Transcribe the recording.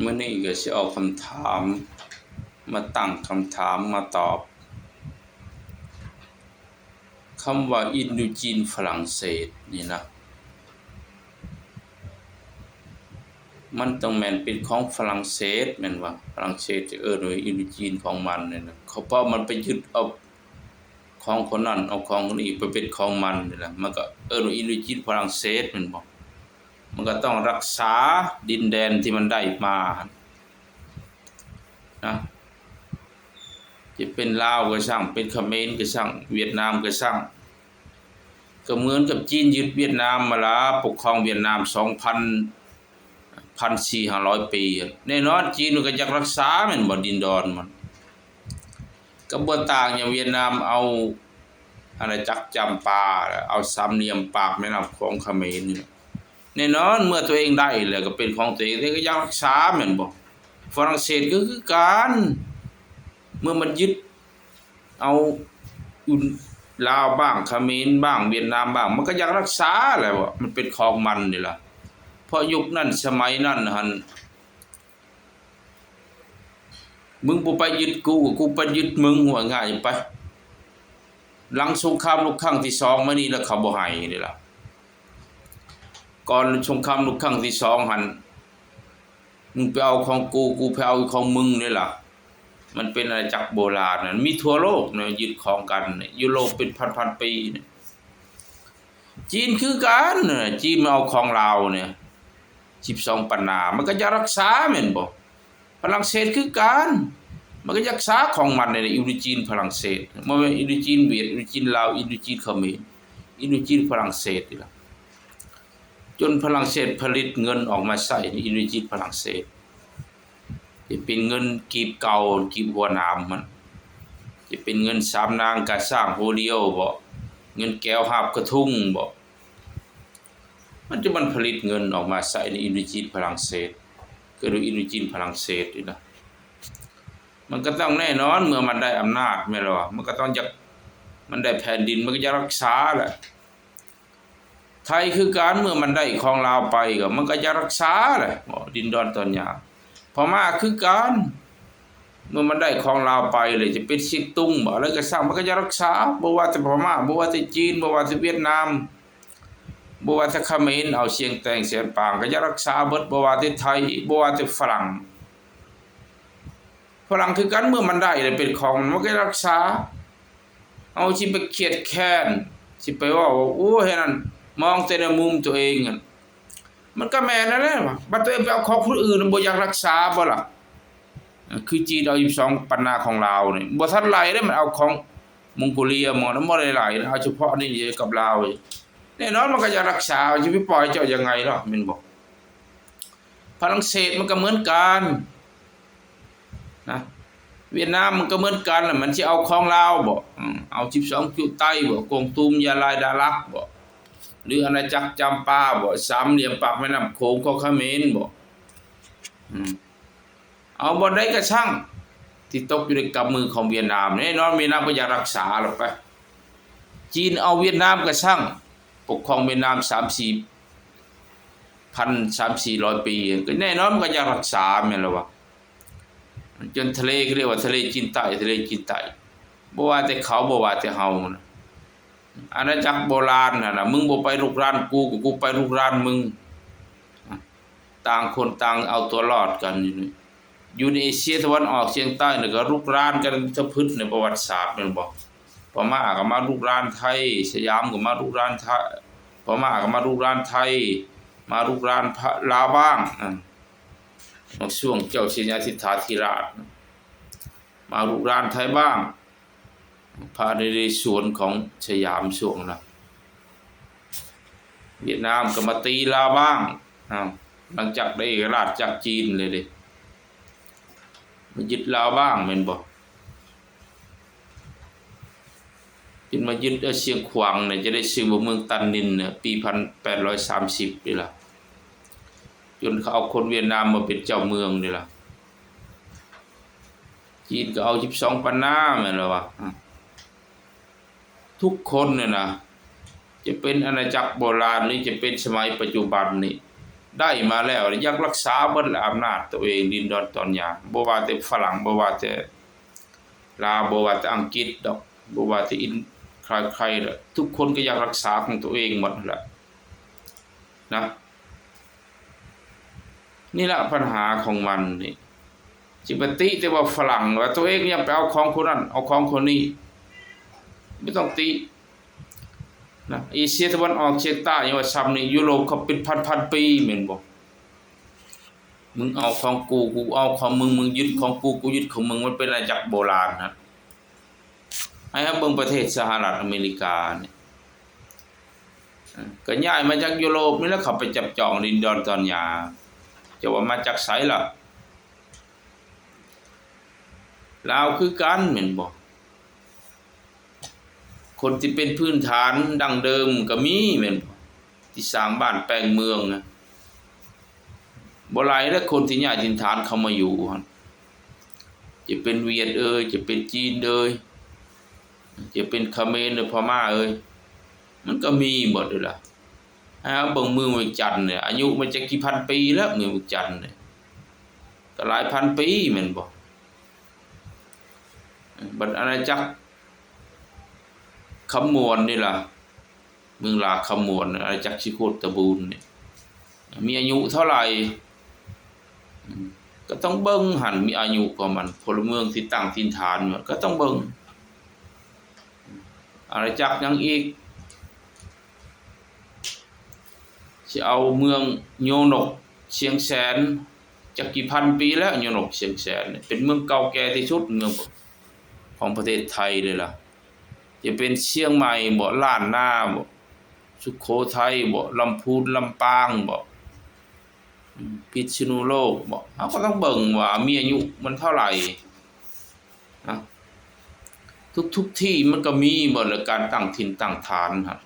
ມື້ນີ້ກໍຊິເອົາຄຳຖາມມາຕັ້ງຄຳຖາມມາຕອບ ຄຳວ່າອິນໂດຈີນຝຣັ່ງເສດນີ້ນະ ມັນຕ້ອງແມ່ນເປັນຂອງຝຣັ່ງເສດແມ່ນບໍ່? ຝຣັ່ງເສດຈະເອີ້ນວ່າອິນໂດຈີນຂອງມັນນີ້ນະ ເພາະມັນໄປຍຶດເອົາຂອງຄົນນັ້ນ ເອົາຂອງຄົນນີ້ໄປເປັນຂອງມັນນີ້ນະ ມັນກໍເອີ້ນວ່າອິນໂດຈີນຝຣັ່ງເສດແມ່ນບໍ່? ມັນກໍຕ້ອງຮັກສາດິນແດນທີ່ມັນໄດ້ມານະ ຈະເປັນລາວກໍຊ່າງ ເປັນຂະເໝນກໍຊ່າງ ຫວຽດນາມກໍຊ່າງ ກໍເໝືອນກັບຈີນຍຶດຫວຽດນາມມາລະ ປົກຄອງຫວຽດນາມສອງພັນ ພັນສີ່ຫ້າຮ້ອຍປີ ແນ່ນອນຈີນມັນກໍຢາກຮັກສາແມ່ນບໍ່ ດິນດອນມັນ ກໍບໍ່ຕ່າງຫຍັງຫວຽດນາມເອົາອານາຈັກຈຳປາ ແລະ ເອົາສາມຫຼ່ຽມປາກແມ່ນ້ຳຂອງຂະເໝນນີ້ ແນ່ນອນເມື່ອຕົວເອງໄດ້ແລ້ວກໍເປັນຂອງຕົວເອງ ແຕ່ກໍຢາກຮັກສາແມ່ນບໍ່? ຝຣັ່ງເສດກໍຄືກັນ ເມື່ອມັນຍຶດເອົາ ລາວບ້າງ ຂະເໝນບ້າງ ຫວຽດນາມບ້າງ ມັນກໍຢາກຮັກສາແຫຼະ ເພາະມັນເປັນຂອງມັນນີ້ລະ ເພາະຍຸກນັ້ນສະໄໝນັ້ນຫັ້ນ ມຶງບໍ່ໄປຍຶດກູ ກໍກູໄປຍຶດມຶງ ວ່າງ່າຍໄປ ຫຼັງສົງຄາມໂລກຄັ້ງທີສອງມານີ້ລະ ເຂົາບໍ່ໃຫ້ເດ້ລະ ກ່ອນສົງຄາມໂລກຄັ້ງທີສອງຫັ້ນ ມຶງໄປເອົາຂອງກູ ກູໄປເອົາຂອງມຶງເດ້ລະ ມັນເປັນອານາຈັກໂບລານ ມັນມີທົ່ວໂລກນະ ຍຶດຄອງກັນ ຢູ່ໂລກເປັນພັນໆປີ ຈີນຄືກັນ ຈີນມາເອົາຂອງລາວນີ້ ສິບສອງປັນນາ ມັນກໍຢາກຮັກສາແມ່ນບໍ່? ຝຣັ່ງເສດຄືກັນ ມັນກໍຢາກສາຂອງມັນນີ້ ອິນໂດຈີນຝຣັ່ງເສດ ບໍ່ແມ່ນອິນໂດຈີນຫວຽດ ອິນໂດຈີນລາວ ອິນໂດຈີນຂະເໝນ ອິນໂດຈີນຝຣັ່ງເສດນີ້ລະ ຈົນຝຣັ່ງເສດຜະລິດເງິນອອກມາໃຊ້ ອິນໂດຈີນຝຣັ່ງເສດ ຈະເປັນເງິນກີບເກົ່າ ກີບຫົວໜາມຫັ້ນ ຈະເປັນເງິນສາມນາງກະຊ້າງຫົວດຽວບໍ ເງິນແກ້ວຫາບກະທຸງບໍ ມັນຈະມັນຜະລິດເງິນອອກມາໃຊ້ໃນອິນໂດຈີນຝຣັ່ງເສດ ເກີດວ່າອິນໂດຈີນຝຣັ່ງເສດນີ້ນະ ມັນກໍຕ້ອງແນ່ນອນ ເມື່ອມັນໄດ້ອຳນາດແມ່ນແລ້ວ ມັນກໍຕ້ອງຢາກ ມັນໄດ້ແຜ່ນດິນ ມັນກໍຢາກຮັກສາແຫຼະ ໄທຄືກັນ ເມື່ອມັນໄດ້ຂອງລາວໄປ ກໍມັນກໍຢາກຮັກສາແຫຼະ ດິນດອນຕອນຫຍ້າ ພະມ້າຄືກັນ ເມື່ອມັນໄດ້ຂອງລາວໄປແລ້ວ ຈະເປັນຊຽງຕຸງບໍ ອະໄລກໍຊ່າງ ມັນກໍຢາກຮັກສາ ບໍ່ວ່າແຕ່ພະມ້າ ບໍ່ວ່າແຕ່ຈີນ ບໍ່ວ່າແຕ່ຫວຽດນາມ ບໍ່ວ່າແຕ່ຂະເໝນ ເອົາຊຽງແຕງແສນປາງ ກໍຢາກຮັກສາເບິດ ບໍ່ວ່າແຕ່ໄທ ບໍ່ວ່າແຕ່ຝຣັ່ງ ຝຣັ່ງຄືກັນ ເມື່ອມັນໄດ້ແລ້ວເປັນຂອງມັນ ມັນກໍຢາກຮັກສາ ເຮົາຊິໄປຄຽດແຄ້ນ ຊິໄປເວົ້າວ່າ ໂອ້ຍ ອັນນັ້ນ ມອງແຕ່ໃນມຸມຕົວເອງຫັ້ນ ມັນກໍແມ່ນນັ້ນແຫຼະ ບັດຕົວເອງໄປເອົາຂອງຄົນອື່ນ ບໍ່ຢາກຮັກສາບໍ່ລະ? ຄືຈີນເອົາສິບສອງປັນນາຂອງລາວນີ້ ບໍ່ທັນໄຫຼເດ້ ມັນເອົາຂອງມົງໂກເລຍ ໝົດ ບໍ່ໄດ້ໄຫຼ ເອົາສະເພາະນີ້ກັບລາວ ແນ່ນອນມັນກໍຢາກຮັກສາ ຊິໄປປ່ອຍເຈົ້າຍັງໄງລະ ແມ່ນບໍ່? ຝຣັ່ງເສດມັນກໍເໝືອນກັນນະ ຫວຽດນາມມັນກໍເໝືອນກັນ ມັນຊິເອົາຂອງລາວບໍ? ເອົາສິບສອງຈຸໄຕບໍ? ກວງຕຸມ ຢາລາຍ ດາລັກບໍ? ຫຼືອານາຈັກຈຳປາບໍ? ສາມຫຼ່ຽມປາກແມ່ນ້ຳໂຂງຂອງຂະເໝນບໍ? ເອົາບ່ອນໃດກໍຊ່າງ ທີ່ຕົກຢູ່ໃນກຳມືຂອງຫວຽດນາມ ແນ່ນອນຫວຽດນາມກໍຢາກຮັກສາລະໄປ ຈີນເອົາຫວຽດນາມກໍຊ່າງ ປົກຄອງຫວຽດນາມສາມສີ່ພັນ ສາມສີ່ຮ້ອຍປີ ກໍແນ່ນອນມັນກໍຢາກຮັກສາແມ່ນລະວະ ຈົນທະເລ ເຂົາເອີ້ນວ່າທະເລຈີນໃຕ້ ທະເລຈີນໃຕ້ ບໍ່ວ່າແຕ່ເຂົາ ບໍ່ວ່າແຕ່ເຮົານະ ອານາຈັກໂບລານຫັ້ນນະ ມຶງບໍ່ໄປລຸກລານກູ ກໍກູໄປລຸກລານມຶງ ຕ່າງຄົນຕ່າງເອົາຕົວລອດກັນຢູ່ນີ້ ຢູ່ໃນເອເຊຍຕາເວັນອອກສຽງໃຕ້ນີ້ກໍລຸກລານກັນສະພຶດໃນປະຫວັດສາດແມ່ນບໍ່? ພະມ້າກໍມາລຸກລານໄທ ສະຫຍາມກໍມາລຸກລານໄທ ພະມ້າກໍມາລຸກລານໄທ ມາລຸກລານພະ ລາວບ້າງ ອາ ຊ່ວງເຈົ້າໄຊຍະສິດຖາທິລາດ ມາລຸກລານໄທບ້າງ ພະນະເຣສວນຂອງສະຫຍາມຊ່ວງນະ ຫວຽດນາມກໍມາຕີລາວບ້າງ ອ້າວ ຫຼັງຈາກໄດ້ເອກະລາດຈາກຈີນເລີຍເດ້ ມາຍຶດລາວບ້າງແມ່ນບໍ່? ຈຶ່ງມາຍຶດເອົາຊຽງຂວາງນະ ຈະໄດ້ຊື່ວ່າເມືອງຕັນນິນນະ ປີພັນແປດຮ້ອຍສາມສິບນີ້ລະ ຈົນເຂົາເອົາຄົນຫວຽດນາມມາເປັນເຈົ້າເມືອງນີ້ລະ ຈີນກໍເອົາສິບສອງປັນນາແມ່ນລະວະ ທຸກຄົນນີ້ນະ ຈະເປັນອານາຈັກໂບລານ ຫຼື ຈະເປັນສະໄໝປັດຈຸບັນນີ້ ໄດ້ມາແລ້ວ ຢາກລັກສາເບິດລະອຳນາດໂຕເອງ ດິນດອນຕອນຫຍ້າ ບໍ່ວ່າແຕ່ຝຣັ່ງ ບໍ່ວ່າແຕ່ລາວ ບໍ່ວ່າແຕ່ອັງກິດດອກ ບໍ່ວ່າແຕ່ອິນ ໃຄໆດອກ ທຸກຄົນກໍຢາກລັກສາຂອງໂຕເອງໝົດຫັ້ນລະນະ. ນີ້ລະບັນຫາຂອງມັນນີ້ ຊິໄປຕິແຕ່ວ່າຝຣັ່ງ ວ່າໂຕເອງຍັງໄປເອົາຂອງຄົນນັ້ນ ເອົາຂອງຄົນນີ້ ບໍ່ຕ້ອງຕິນະ. ເອເຊຍຕາເວັນອອກສຽງໃຕ້ຍັງວ່າຊ່ຳນີ້ ຢູໂຣບເຂົາເປັນພັນໆປີແມ່ນບໍ່? ມຶງເອົາຂອງກູ ກູເອົາຂອງມຶງ ມຶງຍຶດຂອງກູ ກູຍຶດຂອງມຶງ ມັນເປັນອານາຈັກໂບລານນະ. ໃຫ້ເຮົາເບິ່ງປະເທດສະຫະລັດອາເມລິການີ້ ກໍຍ້າຍມາຈາກຢູໂຣບນີ້ແຫຼະ ເຂົາໄປຈັບຈອງດິນດອນຕອນຫຍ້າ ເຈົ້າວ່າມາຈາກໃສລະ? ລາວຄືກັນແມ່ນບໍ່? ຄົນທີ່ເປັນພື້ນຖານດັ້ງເດີມກໍມີແມ່ນບໍ່? ທີ່ສ້າງບ້ານແປງເມືອງນະ ບໍ່ຫຼາຍເດ້ ຄົນທີ່ຍ້າຍຖິ່ນຖານເຂົ້າມາຢູ່ຫັ້ນ ຈະເປັນຫວຽດເອີຍ ຈະເປັນຈີນເອີຍ ຈະເປັນຂະເໝນ ຫຼື ພະມ້າເອີຍ ມັນກໍມີເບິດເດ້ລະ. ໃຫ້ເຮົາເບິ່ງເມືອງວຽງຈັນນີ້ ອາຍຸມັນຈັກກີ່ພັນປີແລ້ວ ເມືອງວຽງຈັນນີ້ ກໍຫຼາຍພັນປີແມ່ນບໍ່? ບັດອານາຈັກຄຳມ່ວນນີ້ລະ ເມືອງຫຼາຄຳມ່ວນ ອານາຈັກສີໂຄດຕະບູນນີ້ ມີອາຍຸເທົ່າໃດ? ກໍຕ້ອງເບິ່ງຫັ້ນ ມີອາຍຸຂອງມັນ ພົນລະເມືອງທີ່ຕັ້ງຖິ່ນຖານ ກໍຕ້ອງເບິ່ງ ອານາຈັກຫຍັງອີກ? ຊິເອົາເມືອງໂຍນົກຊຽງແສນ ຈັກກີ່ພັນປີແລ້ວ ໂຍນົກຊຽງແສນ ເປັນເມືອງເກົ່າແກ່ທີ່ສຸດ ເມືອງຂອງປະເທດໄທເດ້ລະ. ຈະເປັນຊຽງໃໝ່ບໍ ລ້ານນາບໍ ສຸໂຂໄທບໍ ລຳພູນ ລຳປາງບໍ ພິດສະນຸໂລກບໍ ເຮົາກໍຕ້ອງເບິ່ງວ່າມີອາຍຸມັນເທົ່າໃດນະ. ທຸກໆທີ່ມັນກໍມີເບິດແຫຼະ ການຕັ້ງຖິ່ນຕັ້ງຖານຫັ້ນ